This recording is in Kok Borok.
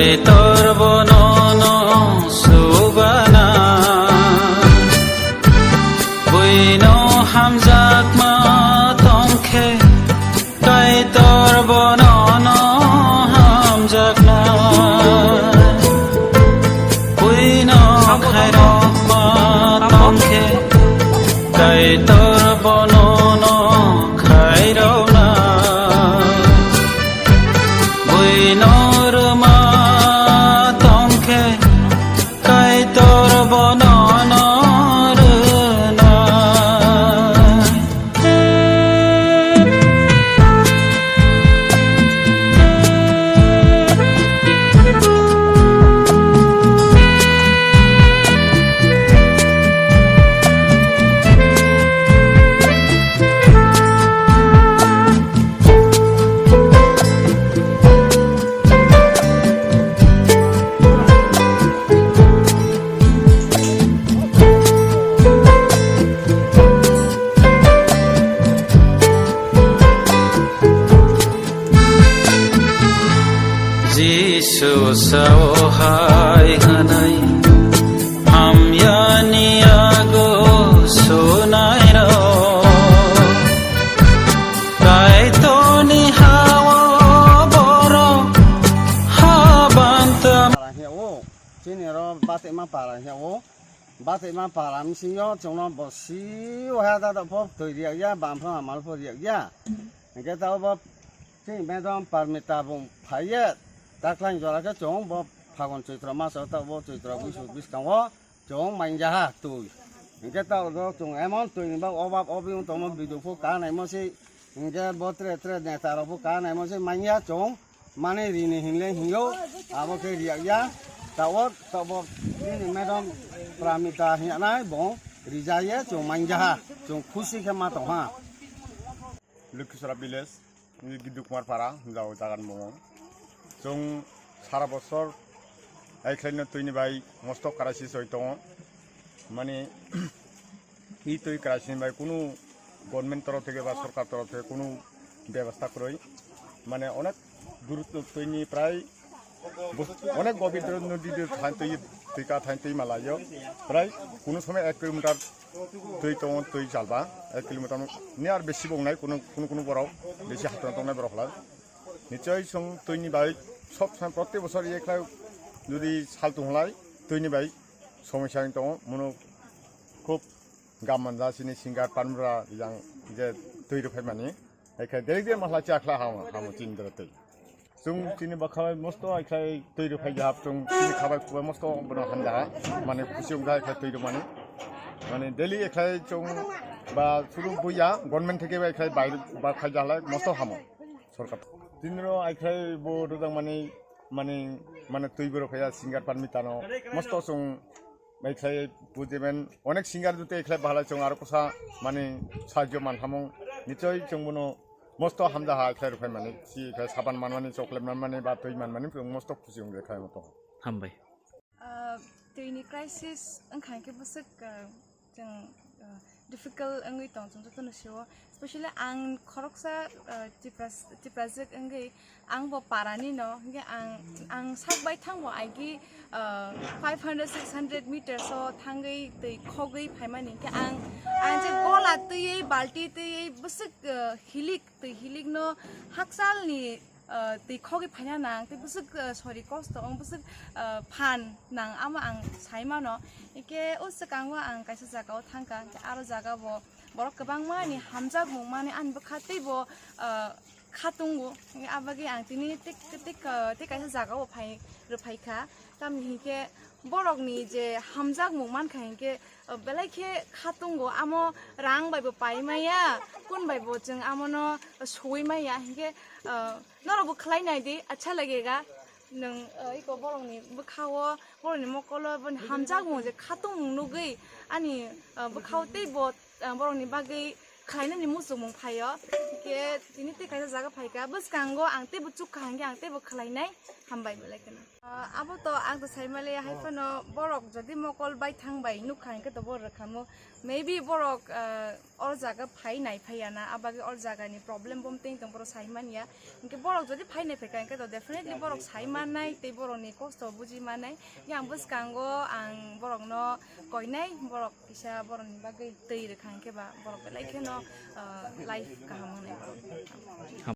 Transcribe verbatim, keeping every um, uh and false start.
Kaitor bono no subana, buino hamjakma tongkhe, Kaitor bono no hamjakna, buino khairokma tongkhe, Kaitor bono no khairokna. Buino rwma tongkhe, Kaitor bono no rwnai. Jisu sao hai hwnwi, hamyani yago sunairok. Kaitorni hao borok haban tamo. Para hiya o, chini oro Batema para hiya o. Batema para misingo chwngno bo si o ha da da pho twi riyak ya, bam pho hamal pho riyak ya. Hingke ta bo chini madam Parmita bung phaiye, taklang jora khe chwng bo Phagun Chaitra maso ta bo Chaitra buisu biskango. Chwng manja ha twi. Hingke ta oro chwng emon twi ni bak obab obi wng tongmo biduk pho ka naimo se. Hingke bo tre tre neta rok pho ka naimo se manya chwng mani rini hinle hingo. Abo khe riyak ya. Ta o ta bo nini madam Pramita hinyanai bo rija ye chwng manja ha. Chwng khusi khe ma tong ha. Lukhishora village, Giddu Kumar Para, hwnjao jagan bumung. Chwng sara bosor, ai khlaino twini bai mosto crisis oi tongo. Mane, i twi crisis ni bai kunu government torof theke ba sorkar torof theke kunu bebostha kwrwi. Mane, onek durut twini prai Bus-, onek gobir doro nodi de thain twi, twi ka thain twi malaio. Prai kunu somoi ek kilometer twi tongo, twi chalba, ek kilometer ni ar besi bo wngnai, kunu, kunu, kunu borok besi hatong tongnai borok hlai. Nichoi chwng twini bai sob somoi protek bosor ye khlai, jodi sal tong hlai, twini bai somosya wng tongo, mono khub gam manja chini singer Panmura yang je twi rw phaimani, hai khe direct je mahla cha khla hamo, hamo chini doro twi. Chwng chini bwkha bai mosto aikhai twi rw phai jahap, chwng chini khabai kubai mosto bono hamjaha, mane khusi wngkha aikhai twi rwmani. Mane daily aikhai chwng ba suru buya government theke bai aikhai bai ba khai jahalai mosto hamo sorkar. Tinro aikhai bo rwjak mani, mani, mane twi borok phaiya singer Parmitano mosto chwng Bai khlai bujimen onek singer jotoi khlai bahalai chwng aro kosa mani sajyo manhamung nichoi chwng bono mosto hamjaha khlai rwphai mani si khlai saban manmani chocolate manmani ba twi manmani chwng mosto khusi wngwi khlai moto. Hambai. Ah, twini crisis wngkha khe bwswk, ah, chwng, ah, difficult wngwi tong chwng jotono sio. Specially ang khoroksa, ah, Tipras-, Tiprajwk wngwi ang bo parani no, hingke ang, ang sak bai thang bo aigi, ah, five hundred, six hundred meters o thangwi twi khogwi phaimani, hingke ang, ang je gola twiwi, balti twiwi, bwswk, ah, hilik, twi hilik no hakchal ni, ah, twi khogwi phaina nang, tei bwswk, ah, sori kosto wng, bwswk, ah, phan nang, amo ang sai mano. Hingke o swkango ang kaisa jaga o thangkha, hingke aro jaga bo borok kwbangma ni hamjakmung mani ani bwkha tei bo, ah, kha tongo. Hingke abagwi ang tini tik, tik, ah, tei kaisa jaga o phai, rwphai kha. Tamni hinkhe borok ni je hamjakmung mankha hinkhe, ah, belai khe kha tongo. Amo rang bai bo pai maya, kun bai bo chwng amo no sui maya. Hinkhe, ah, norok bo khlai nai di, acha lagega. Nwng, ah, iko borok ni bwkha o, borok ni mokol o, boni hamjakmung je kha tongmung nugwi ani, ah, bwkha o tei bo, ah, borok ni bagwi khlainani muchungmung phaio. Hinkhe tini tei kaisa jaga phaikha, bwskango ang teibo chukha hinkhe ang teibo khlainai. Hambai belai kheno. Ah, abo to ang to saimale hai phano borok jodi mokol bai thang bai nukha hwnkhe to borok rwkhamo, maybe borok ah, or jaga phai nai phai ya na, abagwi or jaga ni problem bom teng tong borok sai man ya. Hwnkhe borok jodi phai nai phai kha hwnkhe to definitely borok sai man nai tei borok ni kosto buji man nai. Yang bwskango ang borok no koinai, borok kisa borok ni bagwi twi rwkha hwnkhe ba borok belai kheno ah, life kaham wngnai borok.